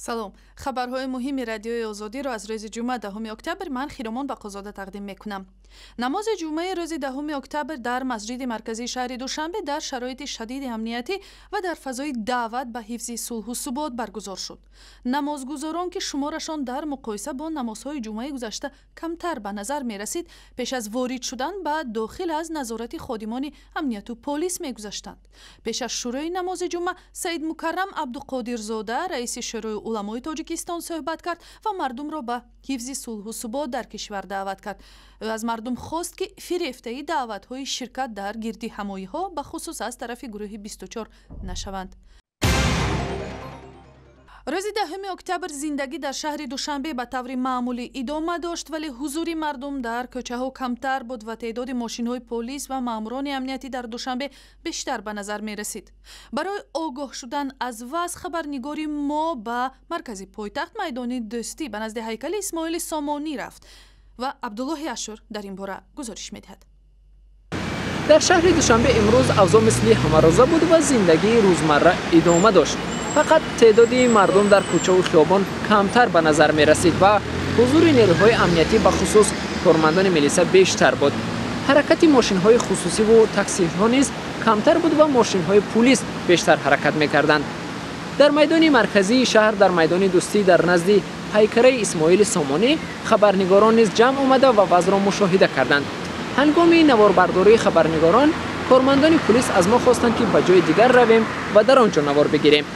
Салом. Хабарҳои муҳими Радиои Озодиро аз рӯзи ҷумъа, 10 октябр, ман, Хиромон Бақозода, тақдим мекунам. Намози ҷумъаи рӯзи 10 октябр дар масҷиди марказии шаҳри Душанбе дар шароити шадиди амниятӣ ва дар фазои даъват ба ҳифзи сулҳу субот баргузор шуд. Намозгузорон, ки шуморашон дар муқоиса бо намозҳои ҷумъаи гузашта камтар ба назар мерасид, пеш аз ворид шудан ба дохил аз назорати ходимони амнияту полис мегузаштанд. Пеш аз шурӯи намози ҷумъа Саидмукаррам Абдуқодирзода, раиси Шӯрои уламои Тоҷикистон, суҳбат кард ва мардумро ба ҳифзи сулҳу субот дар кишвар даъват кард. Ӯ аз мардум хост, ки фирефтаи даъватҳои ширкат дар гирдиҳамоиҳо, бахусус аз тарафи гурӯҳи 24, нашаванд. Рӯзи 10 октябр зиндагӣ дар шаҳри Душанбе ба таври маъмулӣ идома дошт, вале ҳузури мардум дар кӯчаҳо камтар буд ва теъдоди мошинҳои полис ва маъмурони амниятӣ дар Душанбе бештар ба назар мерасид. Барои огоҳ шудан аз вазъ хабарнигори мо ба маркази пойтахт, майдони Дӯстӣ, ба назди ҳайкали Исмоили Сомонӣ рафт ва Абдуллоҳи Ашур дар ин бора гузориш медиҳад. Дар шаҳри Душанбе имрӯз авзоъ мисли ҳамарӯза буд ва зиндагии рӯзмарра идома дошт. Фақат теъдоди мардум дар кӯчаву хиёбон камтар ба назар мерасид ва ҳузури нерӯҳои амниятӣ, бахусус кормандони милиса, бештар буд. Ҳаракати мошинҳои хусусиву таксиҳо низ камтар буд ва мошинҳои пулис бештар ҳаракат мекарданд. Дар майдони марказии шаҳр, дар майдони Дӯстӣ, дар назди пайкараи Исмоили Сомонӣ хабарнигорон низ ҷамъ омада ва вазъро мушоҳида карданд. Ҳангоми наворбардории хабарнигорон кормандони пулис аз мо хостанд, ки ба ҷои дигар равем ва дар он ҷо навор бигирем.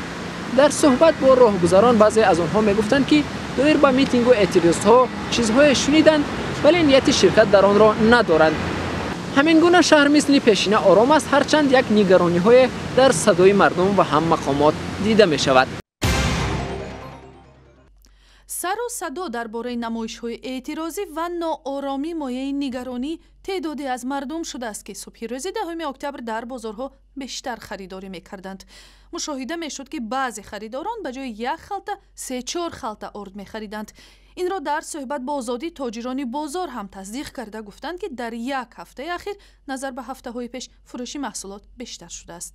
Дар суҳбат бо роҳгузарон баъзе аз онҳо мегуфтанд, ки доир ба митингу эътирозҳо чизҳое шуниданд, вале нияти ширкат дар онро надоранд. Ҳамин гуна шаҳр мисли пешина ором аст, ҳарчанд як нигарониҳое дар садои мардум ва ҳам мақомот дида мешавад. Сару садо дар бораи намоишҳои эътирозӣ ва нооромӣ мояи нигаронӣ теъдоде аз мардум шудааст, ки субҳи рӯзи 10 октябр дар бозорҳо бештар харидорӣ мекарданд. Мушоҳида мешуд, ки баъзе харидорон ба ҷои як халта се-чор халта орд мехариданд. Инро дар суҳбат бо Озодӣ тоҷирони бозор ҳам тасдиқ карда гуфтанд, ки дар як ҳафтаи ахир назар ба ҳафтаҳои пеш фурӯши маҳсулот бештар шудааст.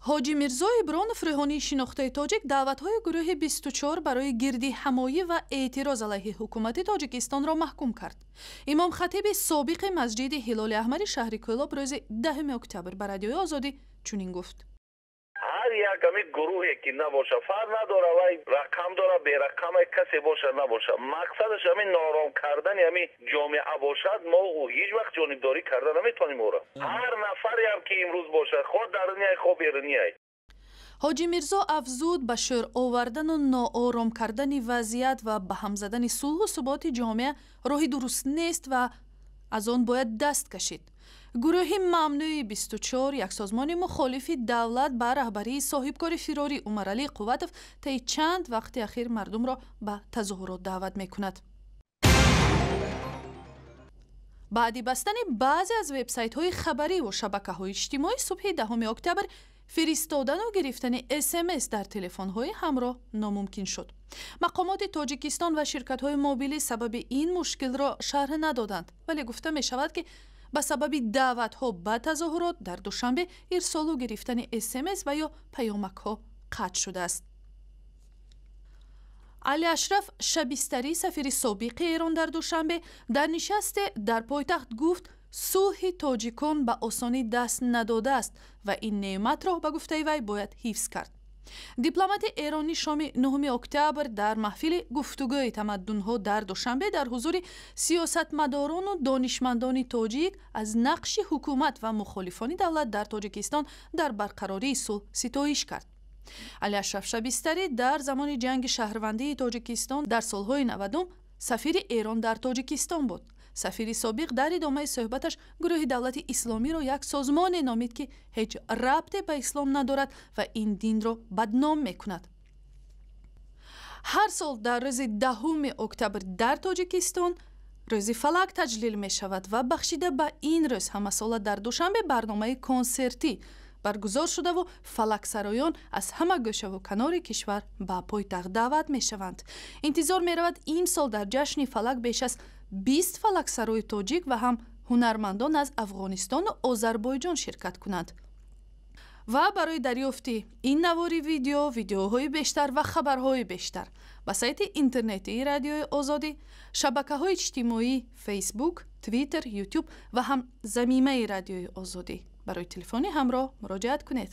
Ҳоҷи Мирзо Ибронов, рӯҳонии шинохтаи тоҷик, даъватҳои гурӯҳи 24 барои гирдиҳамоӣ ва эътироз алайҳи ҳукумати Тоҷикистонро маҳкум кард. Имомхатиби собиқи масҷиди Ҳилоли Аҳмари шаҳри Кӯлоб рӯзи 10 октябр ба Радиои Озодӣ чунин гуфт: Ҳар як ами гурӯҳе ки набоша, фарқ надора, вай рақам дора, берақама, касе боша, набоша, мақсадаш ҳамин ноором кардани ҳами ҷомеа бошад, мо ҳеҷ вақт ҷонибдорӣ карда наметавонем ӯро. Ҳар нафареам ки имрӯз бошад, хоҳ даруниай, хоҳ беруниай. Ҳоҷи Мирзо афзуд, ба шӯр овардану ноором кардани вазъият ва ба ҳам задани сулҳу суботи ҷомеа роҳи дуруст нест ва аз он бояд даст кашид. Гурӯҳи мамнӯи 24, як созмони мухолифи давлат ба раҳбарии соҳибкори фирорӣ Умаралӣ Қувватов, таи чанд вақти ахир мардумро ба тазоҳурот даъват мекунад. Баъди бастани баъзе аз вебсайтҳои хабарӣ ва шабакаҳои иҷтимоӣ, субҳи 10 октябр фиристодану гирифтани СМС дар телефонҳои ҳамроҳ номумкин шуд. Мақомоти Тоҷикистон ва ширкатҳои мобилӣ сабаби ин мушкилро шарҳ надоданд, вале гуфта мешавад, ки ба сабаби даъватҳо ба тазоҳурот дар Душанбе ирсолу гирифтани СМС ва ё паёмакҳо қатъ шудааст. Али Ашраф Шабистарӣ, сафири собиқи Эрон дар Душанбе, дар нишасте дар пойтахт гуфт, сулҳи тоҷикон ба осонӣ даст надодааст ва ин неъматро, ба гуфтаи вай, бояд ҳифз кард. Дипломати эронӣ шоми 9 октябр дар маҳфили гуфтугӯи тамаддунҳо дар Душанбе дар ҳузури сиёсатмадорону донишмандони тоҷик аз нақши ҳукумат ва мухолифони давлат дар Тоҷикистон дар барқарории сулҳ ситоиш кард. Али Ашраф Шабистарӣ дар замони ҷанги шаҳрвандии Тоҷикистон дар солҳои 90-ум сафири Эрон дар Тоҷикистон буд. Сафири собиқ дар идомаи суҳбаташ гурӯҳи Давлати Исломиро як созмоне номид, ки ҳеҷ рабте ба ислом надорад ва ин динро бадном мекунад. Ҳар сол дар рӯзи 10 октябр дар Тоҷикистон Рӯзи фалак таҷлил мешавад ва бахшида ба ин рӯз ҳамасола дар Душанбе барномаи консертӣ баргузор шудаву фалаксароён аз ҳама гӯшаву канори кишвар ба пойтахт даъват мешаванд. Интизор меравад, имсол дар ҷашни фалак беш аз 20 фалаксарои тоҷик ва ҳам ҳунармандон аз Афғонистону Озарбойҷон ширкат кунанд. Ва барои дарёфти ин навори видео, видеоҳои бештар ва хабарҳои бештар ба сайти интернетии Радиои Озодӣ, шабакаҳои иҷтимоӣ Фейсбук, Твиттер, Ютуб ва ҳам замимаи Радиои Озодӣ барои телефони ҳамроҳ муроҷиат кунед.